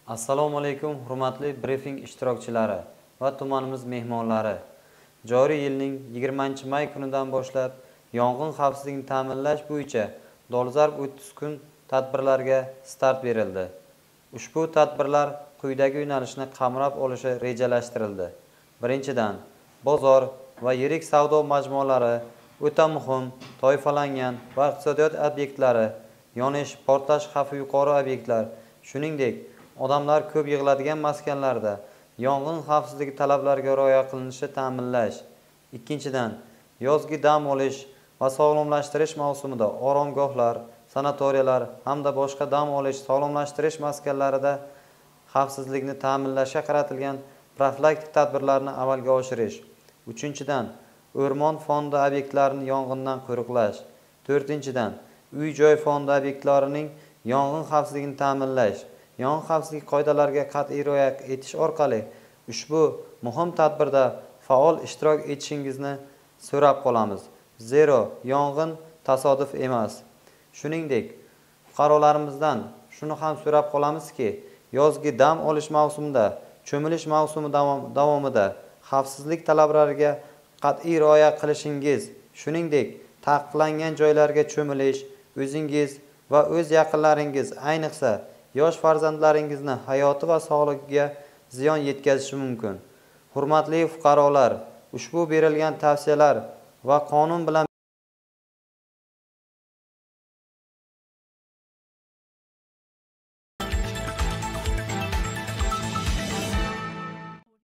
Assalomu alaykum, hurmatli brifing ishtirokchilari va tumanimiz mehmonlari. Joriy yilning 20-may kunidan boshlab yong'in xavfsizligini ta'minlash bo'yicha dolzarb 30 kun tadbirlarga start berildi. Ushbu tadbirlar quyidagi yo'nalishni qamrab olishi rejalashtirildi. Birinchidan, bozor va yirik savdo majmualari, o'ta muhim, toifalangan va iqtisodiyot obyektlari, yonish, portlash xavfi yuqori obyektlar, shuningdek, odamlar ko'p yig'iladigan maskanlarda yong'in xavfsizligi talablariga rioya qilinishini ta'minlash. Ikkinchidan, yozgi dam olish va sog'lomlashtirish mavsumida oromgohlar, sanatoriyalar hamda boshqa dam olish, sog'lomlashtirish maskanlarida xavfsizlikni ta'minlashga qaratilgan profilaktik tadbirlarni amalga oshirish. Uchinchidan, o'rmon fondi obyektlarini yong'indan qo'riqlash. To'rtinchidan, uy-joy fondi obyektlarining yong'in xavfsizligini ta'minlash. Yong'in xavfsizligi qoidalariga qat'iy rioya etish orqali ushbu muhim tadbirda faol ishtirok etishingizni so'rab qolamiz. Zero yong'in tasodif emas. Shuningdek, fuqarolarimizdan shuni ham so'rab qolamizki, yozgi dam olish mavsumida, cho'milish mavsumi davomida xavfsizlik talablariga qat'iy rioya qilishingiz, shuningdek, taqiqlangan joylarga cho'milish, o'zingiz va o'z yaqinlaringiz, ayniqsa yosh farzandlaringizni hayoti va sog'ligiga ziyon yetkazishi mumkin. Hurmatli fuqarolar, ushbu berilgan tavsiyalar va qonun bilan